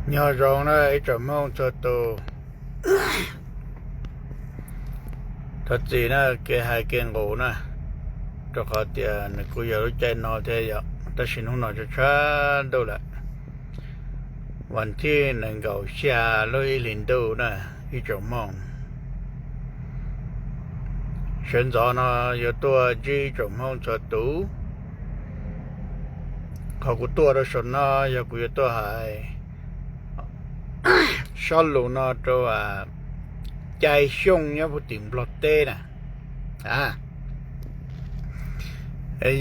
Nyob zoo na ib tsoom Hmoob txhua tus. Thov txim na, kev hais kev nqus na, rau qhov tias nws kuj yog lub caij no thiab yom, tab sis hnub no tshav tshav ntuj lawm. Vas thib nees nkaum xya lub ib hlis ntuj na ib tsoom Hmoob. Sawv ntxov no yuav tuaj ntsib ib tsoom Hmoob txhua tus. Qhov kuv tuaj rau saum no yog kuv yuav tuaj hais sob lus no rau Cai Xyooj nyob puag tim Nplog teb na.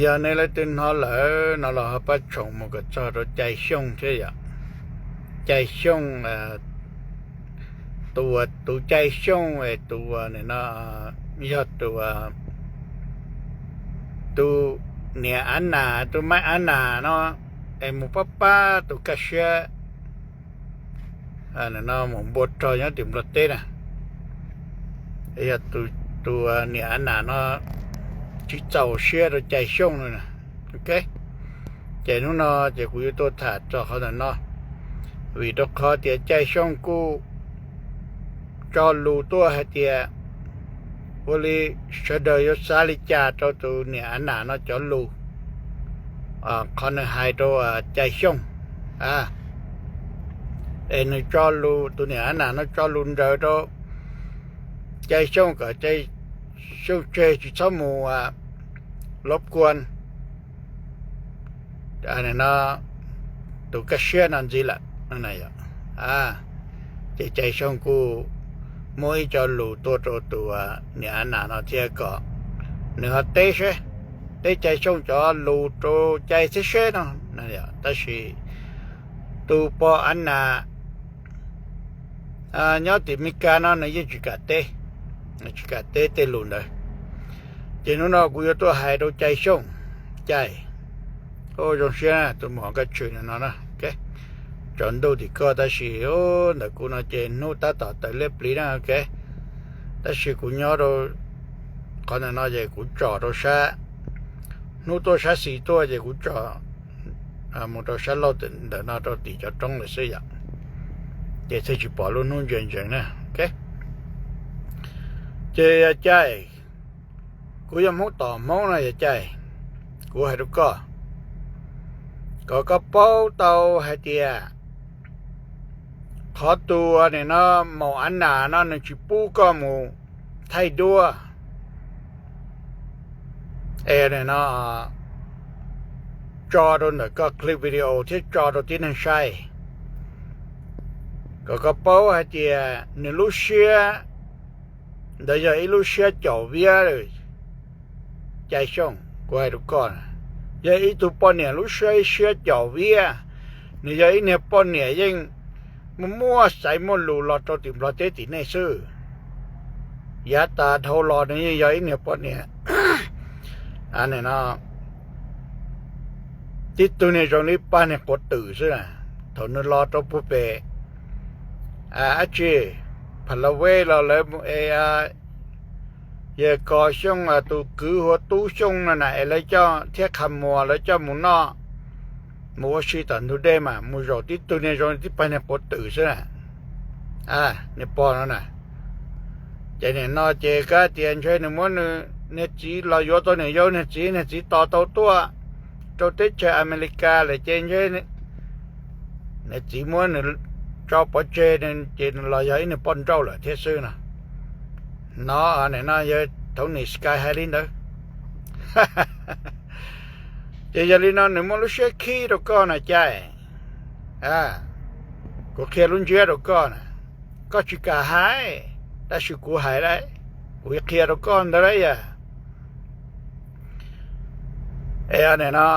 Yog nej leej twg hnov lawm no los ho pab tshoom mus kom txog rau Cai Xyooj thiab yom. Cai Xyooj, tus, tus Cai Xyooj es tus nim no yog tus, tus niam Av Nas, tus Maiv Av Nas no es mus pab pab tus Kaj Siab no mus npua rog nyob tim Nplog teb na. Yog tus niam Av Nas no tsis txaus siab rau Cai Xyooj no. Ces hnub no ces kuv yuav tuaj tham txog qhov ntawm no, vim rau qhov tias Cai Xyooj kuj tso lus tuaj hais tias ua li sawv daws yuav xav li cas rau tus niam Av Nas no cov lus, qhov nws hais rau Cai Xyooj, es nws tso lus, tus niam Av Nas no tso lus nrawm rau Cai Xyooj kom Cai Xyooj tseg tsis txhob mus lov kuas tus Kaj Siab no ntxiv lawm. Ces Cai Xyooj kuj muab ib co lus tuaj rau tus niam Av Nas no thiab kom nws ho teb seb, teb Cai Xyooj cov lus rau Cai thiab seb no. Tab sis tus pog Av Nas nyob tim Meskas no nws yeej tsis kam teb, tsis kam teb tej lus ntawd. Ces hnub no kuv yuav tuaj hais rau Cai Xyooj. Cai, zoo siab tus muam Kaj Tshwm no no, tsaus ntuj tim koj tab sis ntawm kuv no ces hnub tab tom tawm liab pliv na. Tab sis kuv nyob rau qhov ntawm no ces kuv tsom rau sab, hnub tuaj sab xis tuaj ces kuv tsom mus rau sab laug ntawm no rau tim cov roob lawm xwb yom. Ces thiaj tsis pom lub hnub ntsia ntsees na. Ces yog Cai, kuv yog Hmoob tom Hmoob no yog Cai, kuv hais rau koj kom koj paub tau hais tias qhov tus nim no maum Av Nas no nws tsis pub koj mus thaij duab es nim no tso rau ntawm koj clip video thiab tso rau tib neeg saib, kom koj paub hais tias nws lub siab ntawd yog ib lub siab caum viab. Cai Xyooj, kuv hais rau koj na, yog ib tug poj niam lub siab, siab caum viab. Nws yog ib niag poj niam yeej muaj, muaj xaiv muaj lus los rau tim Nplog teb tim nej xwb. Yav tas dhau los nws yeej yog ib niag poj niam, no, tib tug niag zoo li paj niag quav twm xwb. Thaum nws los rau puag pem, dab tsi, Pha La Vej los lawv mus es Yawg Kos Xyooj tus kwv hu ua Tub Xyooj no na es lawv coj, thiab Qha Muas lawv coj mus noj, mus ua si tom ntug dej mas mus zaum tib tug niag zoo tib paj niag quav twm xwb na. Niag pog no na. Ces nim no ces kab tias ntshe nws muab nws niag txiv los yuav tau niam yau niag txiv, niag txiv tos tau tuaj rau teb chaws Amelikas lawm ces ntshe niag txiv muab nws tso pov tseg ces nws los yog ib niag poj nrauj lawm thiab xwb no. No, nim no yog Tony Sky hais li ntawd. Ces yog li no nws muaj lub siab khib rau koj na Cai. Kuv qhia lub ntsiab rau koj na, koj tsis kam hais, tab sis kuv hais lawm, kuv qhia rau koj ntawd lawm yog. Es nim no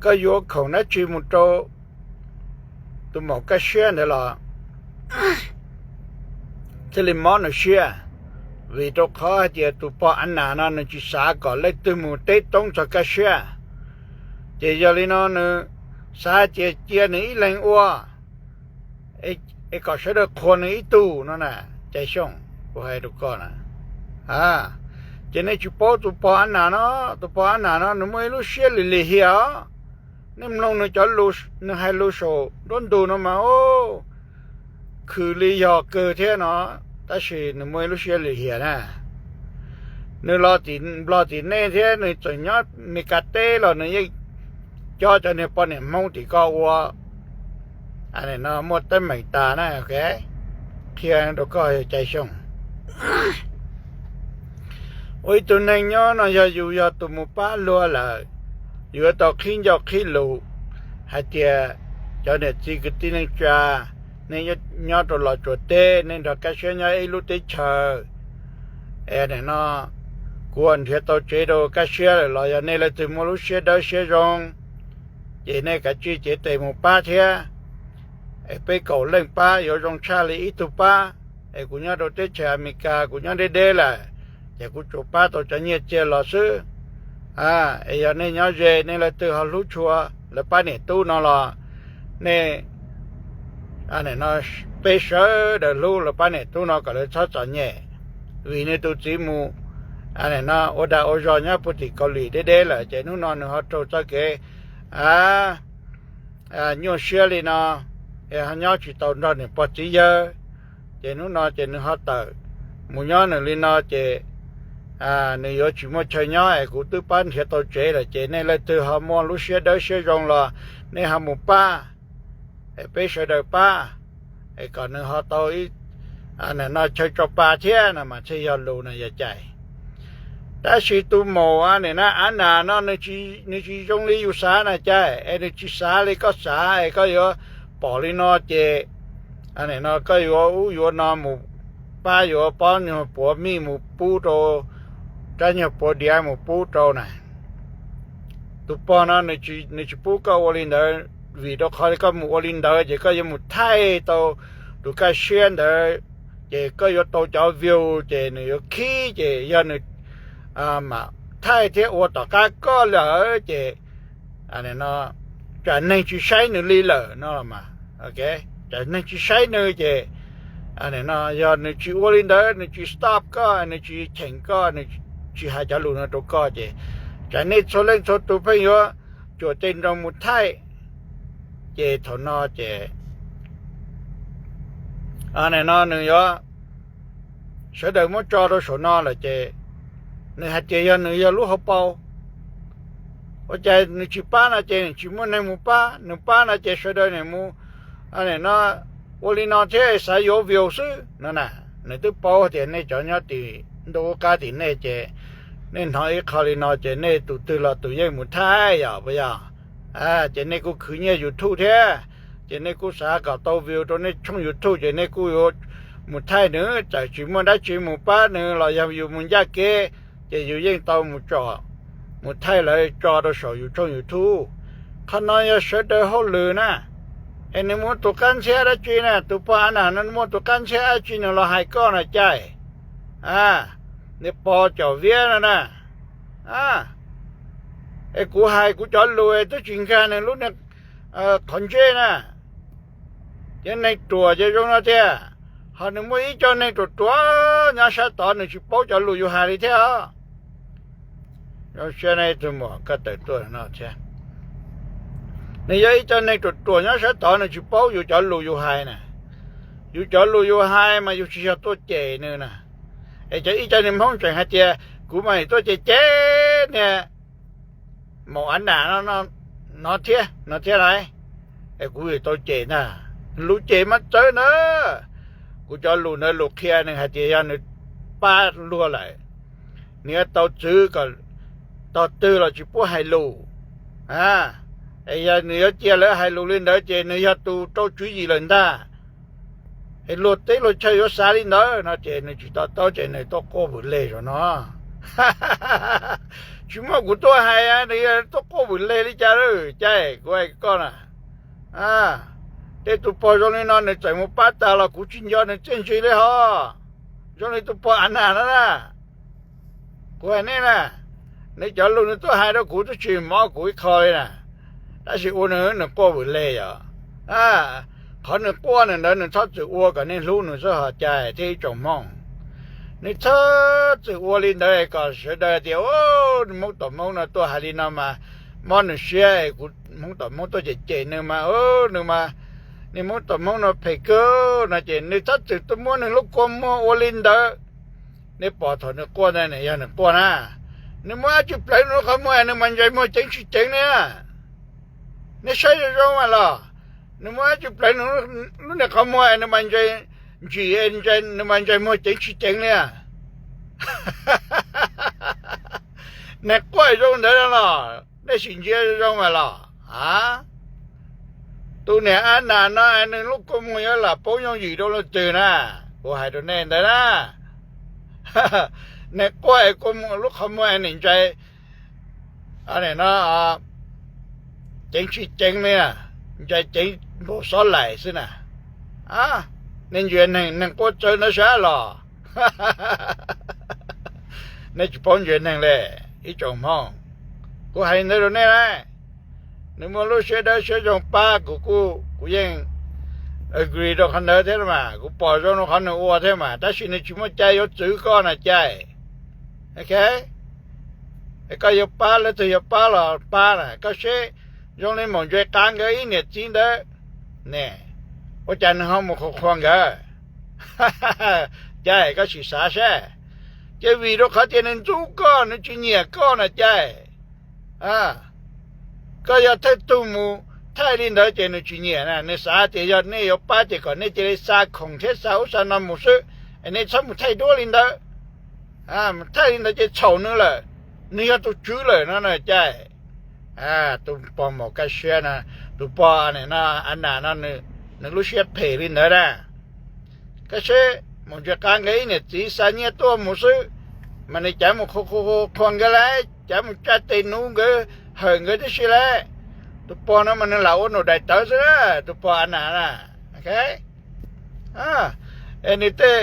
koj yuav khoom dab tsi mus rau tus maum Kaj Siab ntawd los thiaj li mob nws siab, vim rau qhov hais tias tus pog Av Nas no nws tsis xav kom leej twg mus teb toob txog Kaj Siab. Ces yog li no nws xav hais tias cia nws ib leeg ua, es kom sawv daws qhuas nws ib tug no na. Cai Xyooj, kuv hais rau koj na, ces nej tsis paub tus pog Av Nas no, tus pog Av Nas no nws muaj ib lub siab lim lim hiam os. Nej mloog nws cov lus, nws hais lus saum nruab ntug no mas, o, khwv li yog kawg thiab no, tab sis nws muaj ib lub siab lim hiam na. Nws los tim Nplog tim nej thiab nws txawm nyob Meskas teb los nws yeej coj cov niag poj niam Hmoob tim ko ua, no muaj teeb meem tas na. Qhia rau koj yog Cai Xyooj, ua ib tug neeg nyob no yog yus yog tus mus pab luag lawm, yus yuav tau qhib ncauj qhib lus hais tias cov niam txiv kwv tij neej tsa, nej nyob rau Los Tsuas teb, nej nrog Kaj Siab nyob ib lub teb chaws, es nim no kuv nrhiav tau tsev rau Kaj Siab lawm los yog nej leej twg muaj lub siab dawb siab zoo, ces nej kav tsij cev tes mus pab thiab. Es peb kaum leej pab yuav zoo tshaj li ib tug pab. Es kuv nyob rau teb chaws Amelikas kuv nyob deb deb lawm, ces kuv tsuas pab tau cov nyiaj txiag los xwb. Es yog nej nyob ze nej leej twg ho hlub tshua lawv pab niam tub no los nej, no, peb sawv daws hlub lawv pab niam tub no kom lawv txhob txom nyem, vim nws tus txiv mus, no, ua dag ua zog nyob puag tim Kaus Lim deb deb lawm ces hnub no nws ho raug txoj kev nyuaj siab li no, es ho nyob tsis tau nrog niam pog txiv yawg. Ces hnub no ces nws ho tawm mus nyob nws li no ces nws yuav tsis muaj chaw nyob es kuv twb pab nrhiav tau tsev lawm ces nej leej twg ho muaj lub siab dawb siab zoo los nej ho mus pab, es peb sawv daws pab, es kom nws ho tau ib, no, chaw tso pa thiab no mas thiaj yog lus no yog Cai. Tab sis tus maum, nim no Ab Nas no nws tsis zoo li yus xav na Cai, es nws tsis xav li koj xav es koj yuav pom li no ces, nim no koj yuav ub yuav no mus pab yuav pob nyuag puav mij mus pub rau, rab nyuag puav diav mus pub rau na. Tus pog no nws tsis pub koj ua li ntawd, vim rau qhov li koj mus ua li ntawd ces koj yuav mus thaij tau tus Kaj Siab ntawd, ces koj yuav tau cov view ces nws yuav khib ces yog nws mam thaij thiab ua tom qab koj lawm ces tsam neeg tsis saib nws li lawm no mas, tsam neeg tsis saib nws ces, no, yog nws tsis ua li ntawd, nws tsis stop koj, nws tsis cheem koj, nws tsis hais cov lus no rau koj ces tsam nej txhua leej txhua tus pheej yuav cuam tej nroog mus thaij. Ces thaum no ces, no nws yuav, sawv daws muab tso rau saum no lawm ces nws hais tias yog nws yog lub hauv paus, ua cas nws tsis pab no ces nws tsis muaj neeg mus pab, nws pab no ces sawv daws nim mus, no, ua li no thiab xav yuav view xwb no na. Nws twb paub tias nej cov nyob tim ntuj ub qab tim nej ces nej hnov ib qho li no ces nej tus twg los tus yeej mus thaij yom, puas yog? Ces nej kuj khwv nyiaj YouTube thiab, ces nej kuj xav kom tau view rau nej tshooj YouTube ces nej kuj yuav mus thaij nws, txawm tsis muaj dab tsi mus pab nws los yog yus mus ncaj kev, ces yus yeej tau mus tsom, mus thaij lawv tso rau saum yus tshooj YouTube. Qhov no yog sawv daws hauj lwm na. Es nws muaj tus qab ntxhiab dab tsi na, tus pog Ab Nas no muaj tus qab ntxhiab dab tsi nws los hais koj no Cai? Nws pog Cov Viab no na. Es kuv hais kuv cov lus twb tsis nkag nws lub qhov ntsej na. Cov neeg ruam ces zoo no tiag, ho nws muaj ib co neeg ruam ruam nyob sab tod nws tsis paub cov lus yus hais li thiab os. Zoo siab ne, tus muam koj tawm tuaj no thiab. Nws yog ib co neeg ruam ruam nyob sab tod nws tsis paub yus cov lus yus hais na. Yus cov lus yus hais mas yus tsis yog tuaj cem nws na. Es cov ib co niag Hmoob tseem hais tias kuv mas tuaj cem cem niag maum Ab Nas no thiab no thiab lauj. Es kuv yuav tau cem ntag, lus cem mas txawv ntag. Kuv cov lus ntawd lus qhia nws hais tias yog nws pab luag lawm, nws yuav tau txwv kom tog twg los tsis pub hais lus. Es yog nws yuav cia lawv hais lus li ntawd ces nws yog tus rau tswv yim lawm ntag. Es luag teb luag chaw yuav xav li ntawd no ces nws tsis to taub ces nws tuaj quaj vwm leg zaum no. Tsis muaj kuv tuaj hais, nws tuaj quaj vwm leg li cas lawm Cai, kuv hais koj na. Tej tus pog zoo li no nws txawm mus pab tag los kuv tsis nco nws txiaj ntsig li hos. Zoo li tus pog Ab Nas no na. Kuv hais nej na, nws cov lus nws tuaj hais rau kuv twb tsis mob kuv ib qho li na, tab sis ua nws nws quaj vwm leg yom. Qhov nws quaj nws ntawd nws txhob txwm ua kom nej hlub nws xwb hos Cai thiab ib tsoom Hmoob. Nws txhob txwm ua li ntawd kom sawv daws tias Hmoob tom Hmoob no tuaj hais li no mas mob nws siab es kuv Hmoob tom Hmoob tuaj cem cem nws mas, nws mas, niag Hmoob tom Hmoob no phem kawg no ces nws txhob txwm tuaj muab nws lub kua muag ua li ntawd. Nej pom thaum nws quaj ntawd yog nws quaj na, nws muab dab tsi pleev nws lub qhov muag es nws mas ntsais muag ceev tsis ceev li. Nej saib zoo zoo mas los, nws muab dab tsi pleev nws lub niag qhov muag es nws mas ntsis, nws mas ntsais muag ceev tsis ceev li. Nws quaj zoo ntawd los nej sim ntsia zoo zoo mas los a. Tus niam Ab Nas no nws lub kua muag yuav lam poob yooj yim rau leej twg na? Kuv hais rau nej ntawd na, nws quaj es lub qhov muag es nws ntsais no ceev tsis ceev li, ntsais ceev npaum xob laim xwb na. Nej ntsia neeg, neeg quaj txawv ntawd sab los nej tsis paub ntsia neeg li, ib tsoom Hmoob. Kuv hais li ntawd rau nej na, nws muaj lub siab dawb siab zoo pab kuv, kuv, kuv yeej agree rau qhov ntawd thiab mas, kuv pom zoo rau qhov nws ua thiab mas, tab sis nws tsis muaj cai yuav txwv koj na cai. Ok, koj yuav pab, leej twg yuav pab los pab na, koj seb zoo li Maum Ntses Qav nkawd ib niam txiv ntawd ne, ua cas nws ho mus qhuas qhuas nkawd? Cai, koj sim xav seb, ces vim rau qhov tias nws ntxub koj, nws tsis nyiam koj na cai. Koj yog thawj tug mus thaij li ntawd ces nws tsis nyiam na, nws xav tias yog nej yuav pab ces kom nej cia li xa khoom thiab xa ub xa no mus xwb, es nej txhob mus thaij duab li ntawd. Mus thaij li ntawd ces txhaum nws lawm, nws yog tus tswv lawm no na cai. Tus pog Maum Kaj Siab no, tus pog Ab Nas no, nws lub siab phem li ntawd na. Koj seb, Maum Ntses Qav nkawd ib niam txiv xa nyiaj tuaj mus xwb, mas nws cav mus qhuas qhuas nkawd lawm, cav mus tsa tes nuv nkawd, hawm nkawd tib si lawm. Tus pog no mas nws lam ua num daim tawv xwb, tus pog Ab Nas na. Es nws tej,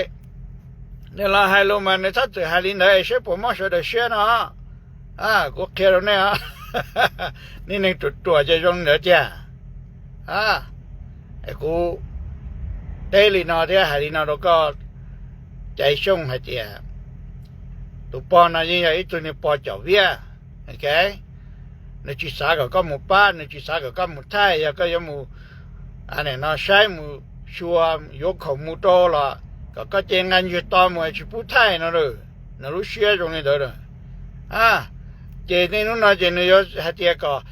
nws los hais lus mas nws txhob txwm hais li ntawd es seb puas mob sawv daws siab no. Kuv qhia rau nej, nej neeg ruam ruam ces zoo li ntawd tiag. Kuv teb li no thiab hais li no rau koj, Cai Xyooj, hais tias tus pog no yeej yog ib tug niag pog com viab. Nws tsis xav kom koj mus pab, nws tsis xav kom koj mus thaij, yog koj yuav mus no saib mus xyuas yuav khoom mus rau los kom koj cia nqa ntsiag to mus, tsis pub thaij no lawm. Nws lub siab zoo li ntawd lawm. Ces niaj hnub no ces nws yuav hais tias kom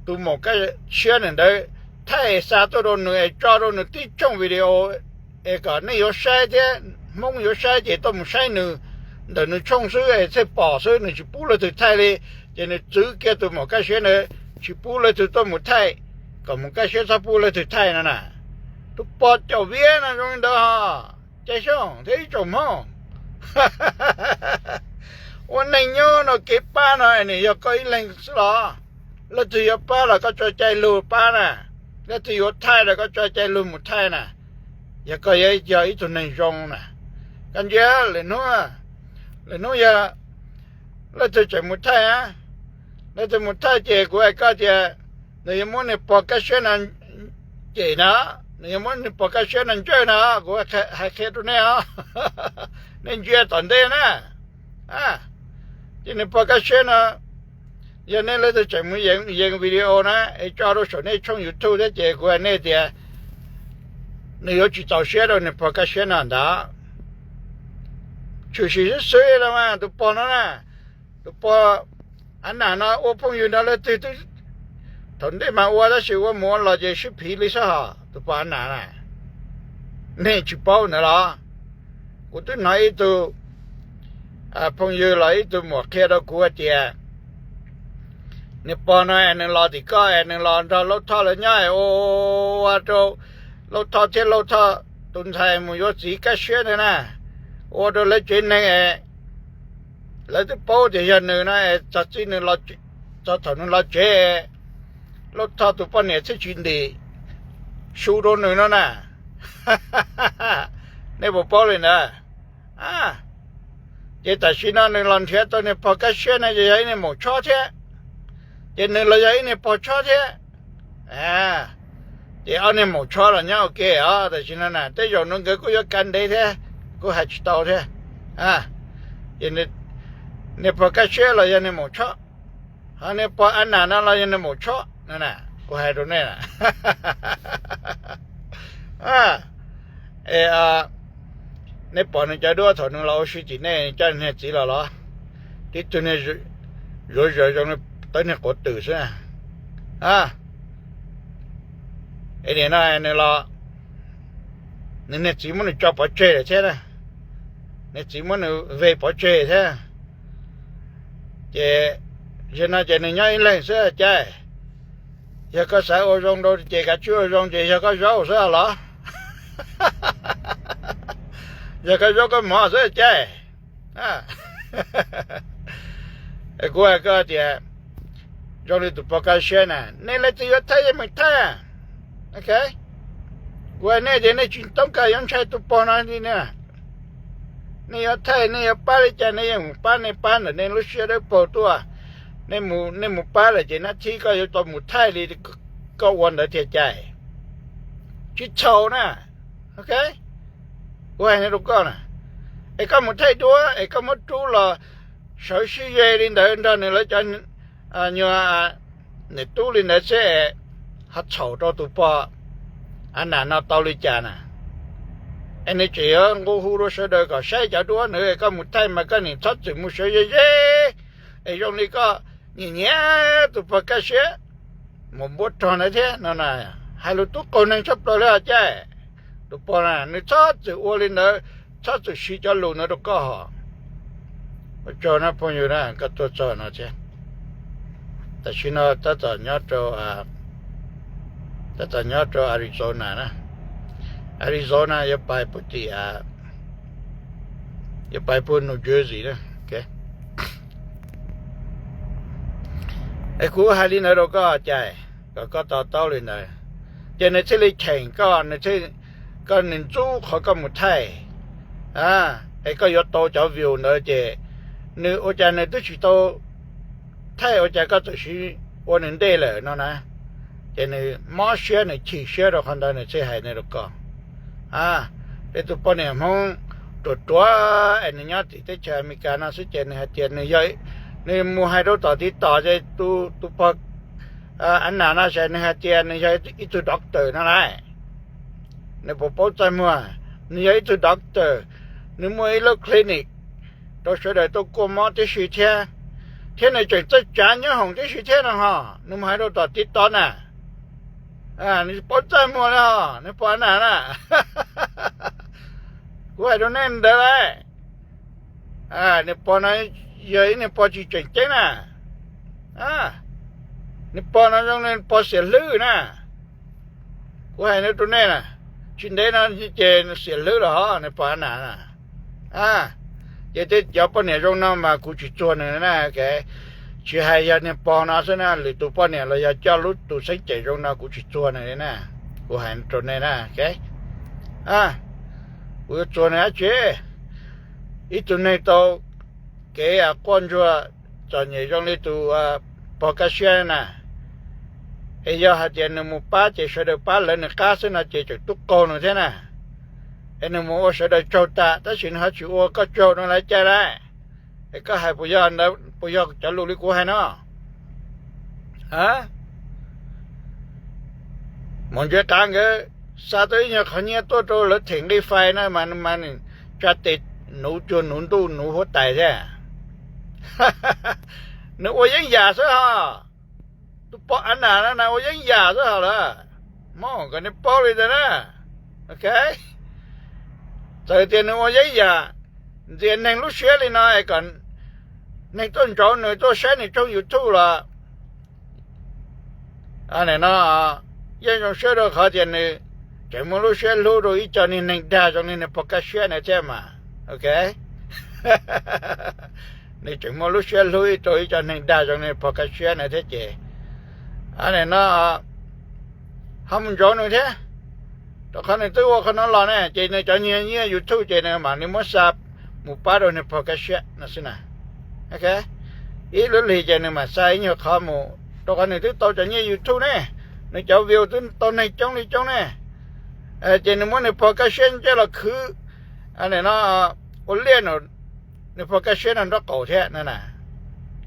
tus Maum Kaj Siab ntawd thaij xa tuaj rau nws es tso rau nws tib tshooj video es kom nej yuav saib thiab Hmoob yuav saib ces tuaj mus saib nws ntawm nws tshooj xwb es thiaj pom xwb, nws tsis pub leej twg thaij li. Ces nws txwv kiag tus Maum Kaj Siab ntawd, tsis pub leej twg tuaj mus thaij, kom Maum Kaj Siab txhob pub leej twg thaij no na. Tus pog com viab no zoo li ntawd ho, Cai Xyooj thiab ib tsoom Hmoob. Ua neej nyob no kev pab no nws yog koj ib leeg xwb los? Leej twg yuav pab los koj tso cai lug pab na, leej twg yuav thaij los koj tso cai lug mus thaij na. Yog koj yog ib tug neeg zoo na, koj ntsia lwm hnub, lwm hnub yog leej twg tseem mus thaij, leej twg mus thaij ces kuv hais koj tias nws yuav muab niag pog Kaj Siab no cem na, nws yuav muab niag pog Kaj Siab no ntsawj na, kuv hais qhia rau nej os. Nej ntsia tom ntej na. Ces niag pog Kaj Siab no, yog nej leej twg tseem mus yees video na es tso rau saum nej tshooj YouTube thiab ces kuv hais nej tias nws yuav tsis txaus siab rau niag pog Kaj Siab no ntag. Tshwm sim xwb xwb los mas tus pog no na, tus pog Ab Nas no ua phooj ywg nrog leej twg twb thaum ntej mas ua tab sis ua mus ua los ces sib phiv li xwb hos tus pog Ab Nas na. Nej tsis paub ntawd los? Kuv twb hnov ib tug phooj ywg los ib tug muam qhia rau kuv hais tias niag pog no es nws los tim koj es nws los nrog Lauj Thoj lawv nyob es ua rau Lauj Thoj thiab Lauj Thoj tus ntxhais mus yuav txiv Kaj Siab ntawd na, ua rau lawv tsev neeg es lawv twb paub tias yog nws no es txog txij nws, txog thaum nws los tsev, Lauj Thoj tus poj niam thiaj tsis ntim su rau nws no na. Nej puas paub li ntawd? Ces tam sim no nws los nrhiav tau niag pog Kaj Siab no ces yog ib niag maum tshob thiab, ces nws los yog ib niag pog tshob thiab. Ces ob niag maum tshob los nyob ua ke os, tam sim no na tej zaum no nkawd kuj yuav kav ntev thiab, kuj hais tsis tau thiab. Ces niag pog Kaj Siab los yog niag maum tshob, Ho nej pog Ab Nas no los yog nws maum tshob no na, kuv hais rau nej na. Nej pom nws cov duab thaum nws los ua si tim nej coj niag txiv los los, tib tug niag zuav zawv zoo li tawv niag quav twm xwb. Es nim no nws los, nws niag txiv muab nws tso pov tseg lawm thiab na, niag txiv muab nws ve pov tseg thiab. Ces zaum no ces nws nyob ib leeg xwb cas. Yog koj xav ua zoo rau ces kav tsij ua zoo ces yog koj zaub xwb los, yog koj zaub koj mov xwb cas. Kuv hais koj tias, zoo li tus pog Kaj Siab na, nej leej twg yuav thaij yeej meem thaij. Kuv hais nej tias nej tsis toob kas yuav ntshai tus pog no li na. Nej yuav thaij nej yuav pab li cas nej yeej mus pab, nej pab ntawm nej lub siab dawb paug tuaj. Nej mus pab lawm ces nab thib koj yuav tau mus thaij li koj ua ntawd thiaj cai. Tsis txhaum na. Kuv hais rau koj na, es koj mus thaij duab es koj muab rub los sawv sib ze li ntawd nrog nws lawv cov nyuag niam tub li ntawd xwb, ho txhaum rau tus pog Ab Nas no tau li cas na. Es nws tseem yuav nqua hu rau sawv daws kom saib cov duab nws, koj mus thaij mas koj nim txhob txwm mus sawv ze ze es zoo li koj nyiam nyiam tus pog Kaj Siab mus npuab rog ntawd thiab no na. Hais lus tub qaug neeg tshaj plaws li os cai. Tus pog na nws txhob txwm ua li ntawd, txhob txwm siv cov lus ntawd rau koj hos. Ua tsaug na phooj ywg na koj tuaj txog no thiab. Tam sim no tab tom nyob rau, tab tom nyob rau Arizona na. Arizona yuav pais puag tim, yuav pais puag New Jersey na. Es kuv hais li ntawd rau koj cai, kom koj to taub li ntawd, ces nws thiaj li cheem koj, nws thiaj, koj nws ntxub qhov koj mus thaij, es koj yuav tau cov view ntawd ces nws ua cas nws twb tsis tau thaij ua cas koj txawm siv ua nws ntej lawm no na. Ces nws mob siab nws chim siab rau qhov ntawd nws thiaj hais ntawd rau koj. Peb tus poj niam Hmoob ruam ruam es nws nyob tim teb chaws Amelikas no xwb ces nws hais tias nws yog, nws mus hais rau tom tiv tom ces tus pog Ab Nas no ces nws hais tias nws yog ib tug doctor no lauj. Nws puas paub txaj muag? Nws yog ib tug doctor, nws muaj ib lub clinic rau sawv daws tuaj kuaj mob tib si thiab, thiab nws tseem txawj tsav nyob hoom tib si thiab no ho nws mus hais rau tom tiv tov na. Nws paub txaj muag li ho nws pog Ab Nas na. Kuv hais rau nej ntawd lauj, nws pog no yog ib niag pog tsis tseem ceeb na. Nws pog no zoo li pog xiam hlwb na. Kuv hais rau nej na, tsis ntev no ces xiam hlwb los ho nws pog Ab Nas na. Ces tej cov poj niam zoo no mas kuv tsis txuag nws na. Tsis hais yog niag pog no xwb na, lwm tus poj niam los yog coj lub tus xeeb ceem zoo no kuv tsis txuag nws li na. Kuv hais rau nej na, kuv yuav txuag nws dab tsi? Ib tug neeg tau kev quaj ntsuag txom nyem zoo li tus pog Kaj Siab na, es yog hais tias nws mus pab ces sawv daws pab lawv nws qab xwb no ces tseem tub qaug nws thiab na. Es nws mus ua sawv daws tsaug tas tab sis nws ho tsis ua koj tsaug no lawv cai lauj. Es koj hais puas yog, puas yog cov lus li kuv hais no? Maum Ntsuab Qav nkawd xa tau ib nyuag qhov nyiaj tuaj rau lawv them nqi fais na mas nws mas tsa tes nuv cuag nuv ntuj nuv huab tais thiab. Nws ua yeeb yam xwb ho. Tus pog Ab Nas no na ua yeeb yam xwb ho lawm. Hmoob kom nej paub li ntawd na. Txawm tias nws ua yeeb yam, ntxias neeg lub siab li no es kom neeg tuaj ntsauv nws tuaj saib nws tshooj YouTube los no yeej zoo siab rau qhov tias nws tseem muaj lub siab hlub rau ib co niag neeg dag zoo li nws pog Kaj Siab na thiab mas. Nws tseem muaj lub siab hlub rau ib co neeg dag zoo li pog Kaj Siab na thiab ces no ho mus ntsauv nws thiab. Rau qhov nws twb ua qhov no los ne ces nws cov nyiaj YouTube ces nws mam li muab xa mus pab rau nws pog Kaj Siab no xwb na. Ib lub hlis ces nws mam xa ib nyuag qhov mus, rau qhov nws twb tau cov nyiaj YouTube ne, nws cov view twb tau neeg coob li coob ne. Ces nws muab nws pog Kaj Siab ncej los khwv no ua liaj nws pog Kaj Siab no nraub qaum thiab na.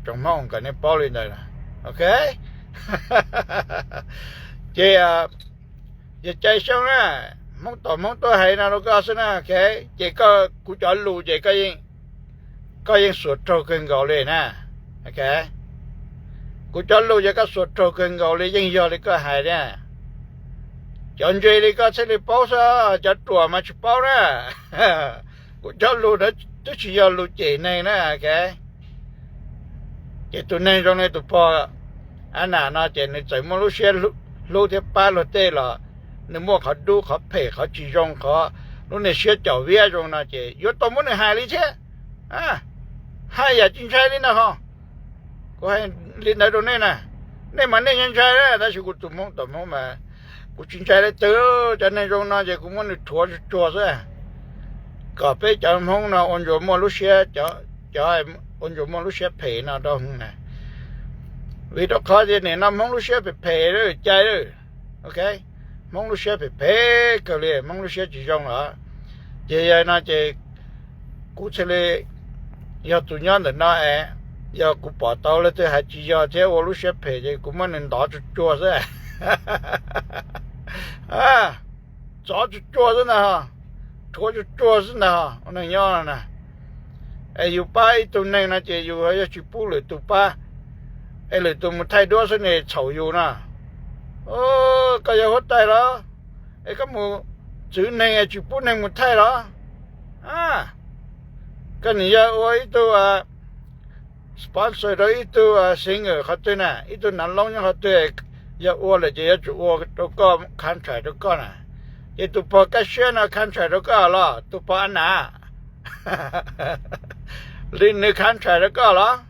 Tsoom Hmoob kom nej paub li ntawd. Ok, ces yog cai xyoo na, Hmoob tom Hmoob tuaj hais no rau koj xwb na, ok. Ces koj, kuv cov lus ces koj yeej xuas raug kawg nkaus li na, ok. Kuv cov lus ces koj xuas raug kawg nkaus li, yeej yog li koj hais thiab. Cov ntse li koj thiaj li paub xwb, cov ruam mas tsis paub na. Kuv cov lus na twb tsis yog lus cem neeg na, ok. Ces tus neeg zoo li tus pog Ab Nas no ces nws txawm muaj lub siab hlub thiab pab luag tej los nws muaj qhov dub qhov phem qhov tsis zoo qhov lub niag siab caum viab zoo no ces yuav tau muab nws hais li thiab. Hais yam tsis ntshai li no ho. Kuv hais li ntawd rau nej na, nej mas nej ntshai ntshai na, tab sis kuv tus Hmoob tom Hmoob mas kuv tsis ntshai leej twg. Cov neeg zoo no ces kuv muab nws rhuav tsuag tsuag xwb, kom peb cov Hmoob no ua ntsuas muaj lub siab, cov ua ntsuas muaj lub siab phem no rau hwv na. Vim rau qhov tias nim no Hmoob lub siab phem phem lawm cai lawm, ok. Hmoob lub siab phem phem kawg li, Hmoob lub siab tsis zoo lawm. Ces yog no ces kuv thiaj li yog tus nyob ntawm no es yog kuv pom tau leej twg hais tsis yog thiab ua lub siab phem ces kuv muab nws ntov tsuag tsuag xwb. Ntov tsuag tsuag xwb ntag, rhuav tsuag tsuag xwb ntag ua neeg nyob no na. Es yus pab ib tug neeg no ces yus yuav tsis pub lwm tus pab, es lwm tus mus thaij duab xwb ne txhaum yus no. Koj yog huab tais los? Es koj mus txwv neeg es tsis pub neeg mus thaij los? Koj nim yog ua ib tug sponsor rau ib tug singer qhov twg na, ib tug nav loob nyob qhov twg, yog ua lawm ces yuav tsum ua rau koj, contract rau koj na. Ces tus pog Kaj Siab no contract rau koj los tus pog Ab Nas? Li nws contract rau koj los?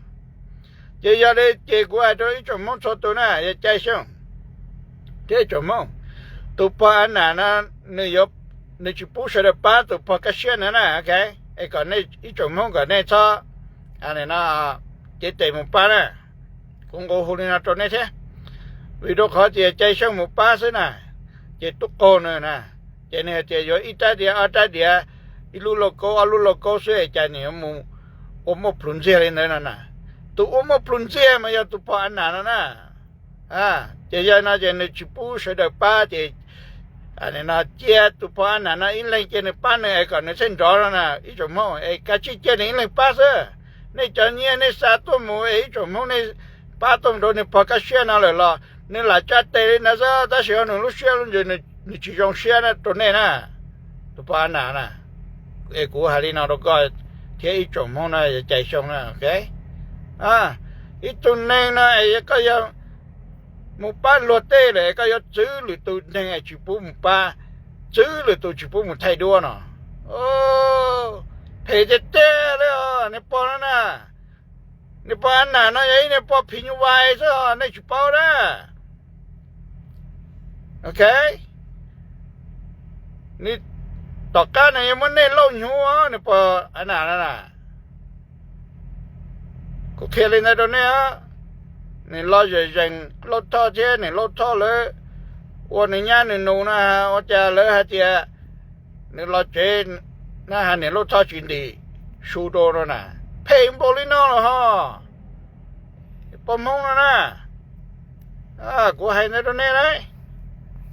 Ces yog li ces kuv hais rau ib tsoom Hmoob txhua tus na, yog cai xyoo thiab ib tsoom Hmoob, tus pog Ab Nas no nws tsis pub sawv daws pab tus pog Kaj Siab no na, ok. Es kom nej ib tsoom Hmoob kom nej txhob cev tes mus pab na. Kuv nqua hu li no rau nej thiab, vim rau qhov tias cai xyoo mus pab xwb na, ces tub qaug nws na, ces nws hais tias yuav ib rab diav ob rab diav, ib lub lauj kaub ob lub lauj kaub xwb es cas nws yuav mus ua muaj plhus ntxiag li ntawd no na. Tus ua muaj plhus ntxiag mas yog tus pog Ab Nas no na. Ces yog no ces nws tsis pub sawv daws pab ces no cia tus pog Ab Nas no ib leeg cia nws pab nws es kom nws txhob nrov no na ib tsoom Hmoob, es kav tsij cia nws ib leeg pab xwb. Nej cov nyiaj nej xa tuaj mus es ib tsoom Hmoob nej pab tuaj mus rau nws pog Kaj Siab no lawm los nws lam tsa tes li ntawd xwb, tab sis nws lub siab lub ntsws nws tsis zoo siab rau nej na, tus pog Ab Nas na. Es kuv hais li no rau koj thiab ib tsoom Hmoob no, yog cai xyoo na, ok. Ib tug neeg no es koj yog mus pab luag tej lawm es koj yuav txwv lwm tus neeg es tsis pub mus pab, txwv lwm tus tsis pub mus thaij duab no, phem tiag tiag li os. Niag pog no na, niag pog Ab Nas no yog ib niag pog phim nyuj vais xwb os, nej tsis paub na. Ok, nws tom qab nws yuav muab nej lauj hnyuv, niag pog Ab Nas no na. Kuv qhia li ntawd rau nej, nws los zeem zeem Lauj Thoj thiab niam Lauj Thoj lawv ua nws nyab nws nus no, ua cas lawv hais tias nws los tsev na has niam Lauj Thoj tsis ntim su rau no na. Phem npaum li no los ho, pog Hmoob no na. Kuv hais ntawd rau nej na,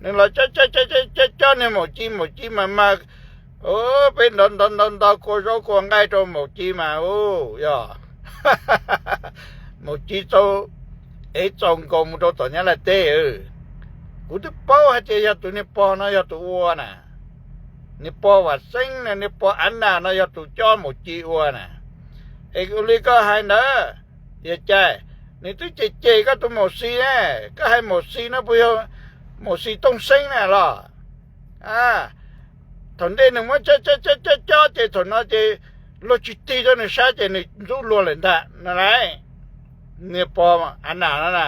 nws los cob cob niag Maum Ci, Maum Ci mas mas peb ntaus ntaus ntaus ntaus kua zaub kua nqaij rau Maum Ci mas u, yog Maum Ci txaus ev txaus nkaus mus rau tom Nyab Laj teb. Kuv twb paub hais tias yog tus niag pog no yog tus ua na, niag pog Vam Xeeb na, niag pog Ab Nas no yog tus cob Maum Ci ua na. Es ua li koj hais ntawd, yog cas nws twb cem cem koj tus Maum Xis ne? Koj hais Maum Xis no puas yog Maum Xis Tooj Xeeb na los? Thaum ntej nws muab cob cob cob cob ces thaum no ces luag tsis tig rau nws sab ces nws ntxub luag lawm ntag no lauj. Niag pog Ab Nas no na,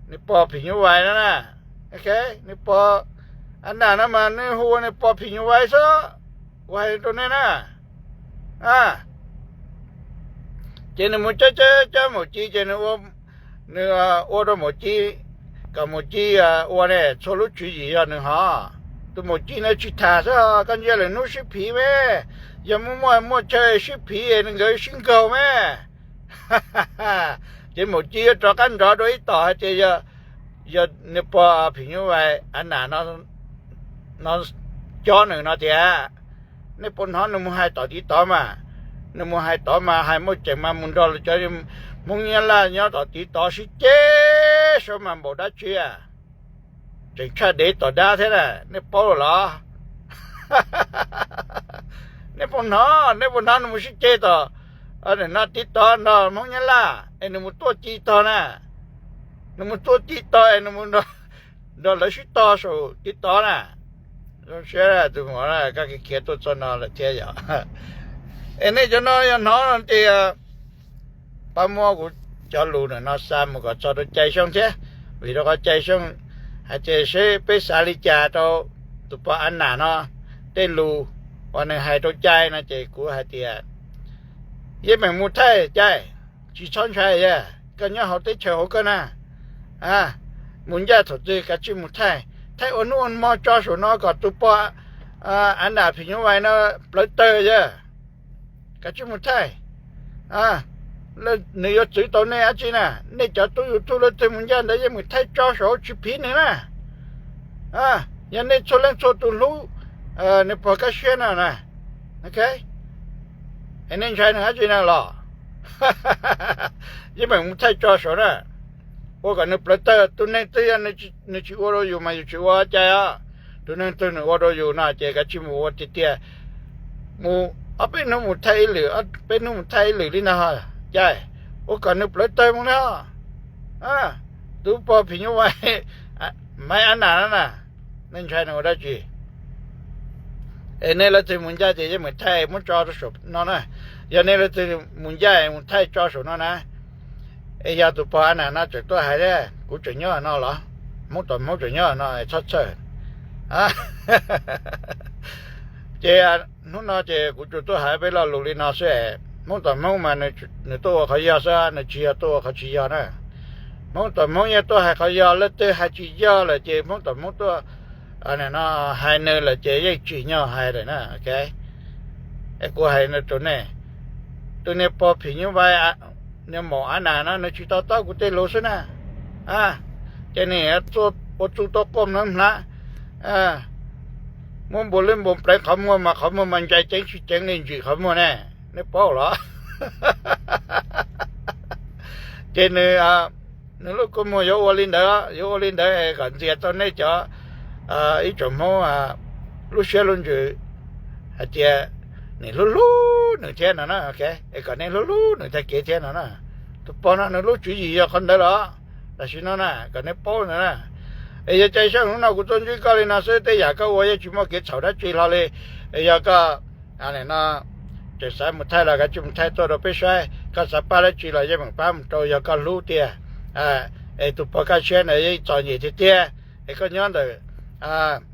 niag pog phim nyuj vais no na, niag pog Ab Nas no mas nws hu ua niag pog phim nyuj vais xwb, kuv hais rau nej na. Ces nws mus cob cob cob Maum Ci ces nws ua rau Maum Ci, kom Maum Ci ua ne, txhua lub tswv yim yog nws hov. Tus Maum Ci no tsis tham xwb, koj ntsia lwm hnub sib phiv me, yog muaj muaj muaj chaw sib phiv nkawd sib nkaug me. Ces Maum Ci yuav rov qab nrov dua ib tom hais tias yog, yog nws pog phim nyuj vais Anas no, no cob nws no tiag. Nej puas hnov nws mus hais tom tiv tod mas? Nws mus hais tod mas hais muaj ceem mas mus nrog cov Hmoob Nyab Laj nyob tom tiv tod sib ceg saud mas npaum dab tsi a? Tseem tshaj dev tom dab thiab na, nej paub los? Nej puas hnov, nej puas hnov nws mus sib ceg tom, no tiv tod nrog Hmoob Nyab Laj es nws mus tuaj ci tog na? Nws mus tuaj ci tog es nws mus nrog lawv sib tog saum tiv tod na. Zoo siab tus muam, koj khiav tuaj txog no lawm thiab yom? Es nej cov no yog hnov no ces pab muab kuv cov lus ntawm no xa mus kom txog rau Cai Xyooj thiab, vim rau qhov Cai Xyooj hais tias seb peb xav li cas rau tus pog Anas no tej lus uas nws hais rau Cai no ces kuv hais tias yeej meem mus thaij Cai, tsis txhob ntshai yog koj nyob hauv teb chaws hauv koj na. Mus ncaj thaum twg kav tsij mus thaij, thaij ua hnub ua hmo tso saum no kom tus pog Anas phim nyuj vais no plawv tawg yog. Kav tsij mus thaij. Nws yuav txwv tau nej dab tsi na? Nej cov tub YouTube leej twg mus ncaj ntawd yeej meem thaij tso saum tsis phiv nws na. Yog nej txhua leej txhua tus hlub nws pog Kaj Siab no na, es nej ntshai nws dab tsi na los? Yeej meem mus thaij tso saum na, ua kom nws plawv tawg. Tus neeg twg yog nws tsis ua rau yus mas yus tsis ua Cai os. Tus neeg twg nws ua rau yus no ces kav tsij mus ua tiag tiag. Mus ob peb hnub mus thaij ib lwm, ob peb hnub mus thaij ib lwm li no Cai, ua kom nws plawv tawg mus na. Tus pog phim nyuj vais Maiv Ab Nas no na, nej ntshai nws ua dab tsi? Es nej leej twg mus ncaj ces yeej meem thaij muab tso rau saum no na. Yog nej leej twg mus ncaj mus thaij tso saum no na, es yog tus pog Ab Nas no tseem tuaj hais tias kuv tseem nyob no los, Hmoob tom Hmoob tseem nyob no es txhob txhawj. Ces hnub no ces kuv tsuas tuaj hais peb lo lus li no xwb. Hmoob tom Hmoob mas nws tuaj ua qhov yog xwb, nws tsis yog tuaj ua qhov tsis yog na. Hmoob tom Hmoob yeej tuaj hais qhov yog, leej twg hais tsis yog lawm ces Hmoob tom Hmoob tuaj hais nws lawm ces yeej tsim nyog hais lawm na. Es kuv hais rau nej, tus niag pog phim nyuj vais, niag maum Ab Nas no nws tsis to taub kuv tej lus xwb na. Ces nws ua txuj tuaj quaj mlawv mlav, muab npua lwb npua pleev qhov muag mas qhov muag mas ntsais ceev tsis ceev li ntsim qhov muag ne, nej paub los? Ces nws, nws lub kua muag yuav ua li ntawd, yuav ua li ntawd kom ntxias tau nej cov ib tsoom Hmoob lub siab lub ntsws hais tias nws hlub hlub nws thiab no na, es kom nej hlub hlub nws tag kev thiab no na. Tus pog no nws lub tswv yim yog qhov ntawd los, tam sim no na kom nej paub ntawd na. Es yog Cai Xyooj, hnub no kuv tuaj ntsib koj li no xwb, tej yam koj ua yeej tsis muaj kev txhaum dab tsi hlo li. Es yog koj no tseem xav mus thaij los kav tsij mus thaij tuaj rau peb saib, koj xav pab dab tsi los yeej meem pab mus rau, yog koj hlub tiag. Es tus pog Kaj Siab ntawd yeej txom nyem tiag tiag, es koj nyob ntawm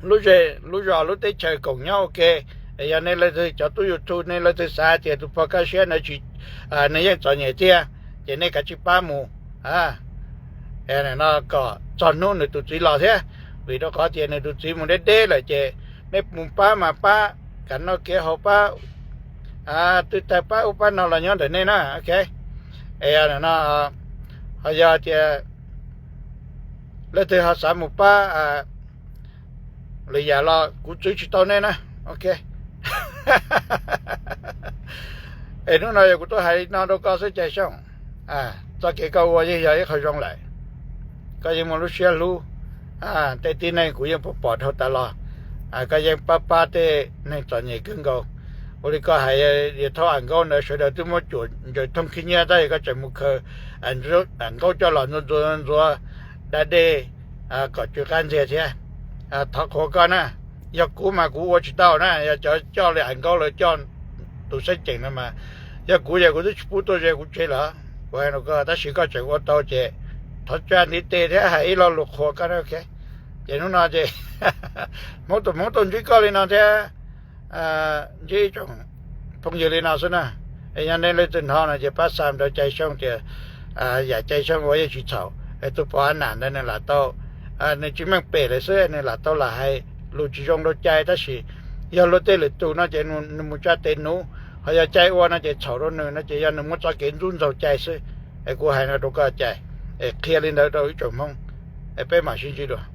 lub zej lub zos lub teb chaws koom nyob ua ke. Es yog nej leej twg cov tub YouTube nej leej twg xav hais tias tus pog Kaj Siab ntawd tsis, nws yeej txom nyem tiag, ces nej kav tsij pab mus no kom txog hnub nws tus txiv los thiab. Vim rau qhov tias nws tus txiv mus deb deb lawm ces nej mus pab mas pab, kam noj kev haus pab, twb tag pab ub pab no los nyob ntawm nej na. Es no ho yog tias leej twg ho xav mus pab lwm yam los kuv txwv tsis tau nej na. Es hnub no yog kuv tuaj hais li no rau koj xwb Cai Xyooj. Txoj kev koj ua yeej yog ib qho zoo lawm. Koj yeej muaj lub siab hlub tej tib neeg, kuv yeej pom pom dhau tas los. Koj yeej pab pab tej neeg txom nyem kawg nkaus. Ua li koj hais, yog thaum Am Nkaub ntawd sawv daws twb muab cuam ntsaws thooj khib nyiab tab sis koj tseem mus khaws Am Nkaub coj los ntxuav ntxuav ntxuav da dej kom tsw qab ntxiag thiab. Thov qhuas koj na, yog kuv mas kuv ua tsis tau na, yog cov coj li Am Nkaub lawv coj tus xeeb ceem no mas, yog kuv ces kuv twb tsis pub tuaj ze kuv tsev lawm. Kuv hais rau koj tab sis koj tseem ua tau ces thov tsa ntiv tes thiab hais ib lo lus qhuas koj na. Ces hnub no ces Hmoob tus Hmoob tuaj ntsib koj li no thiab ntsib ib tsoom phooj ywg li no xwb na. Es yog nej leej twg hnov no ces pab xa rau Cai Xyooj tias yam Cai Xyooj ua yeej tsis txhaum. Es tus pog Ab Nas ntawd nws lam tau, nws tsis meej pem lawm xwb, nws lam tau lam hais lus tsis zoo rau Cai tab sis yog luag tej lwm tus no ces nws mus tsa tes nuv, ho yog Cai ua no ces txhaum rau nws no ces yog nws muab txoj kev ntxub ntxaug Cai xwb. Es kuv hais no rau koj cais, es qhia li ntawd rau ib tsoom Hmoob, es peb mam sib ntsib dua.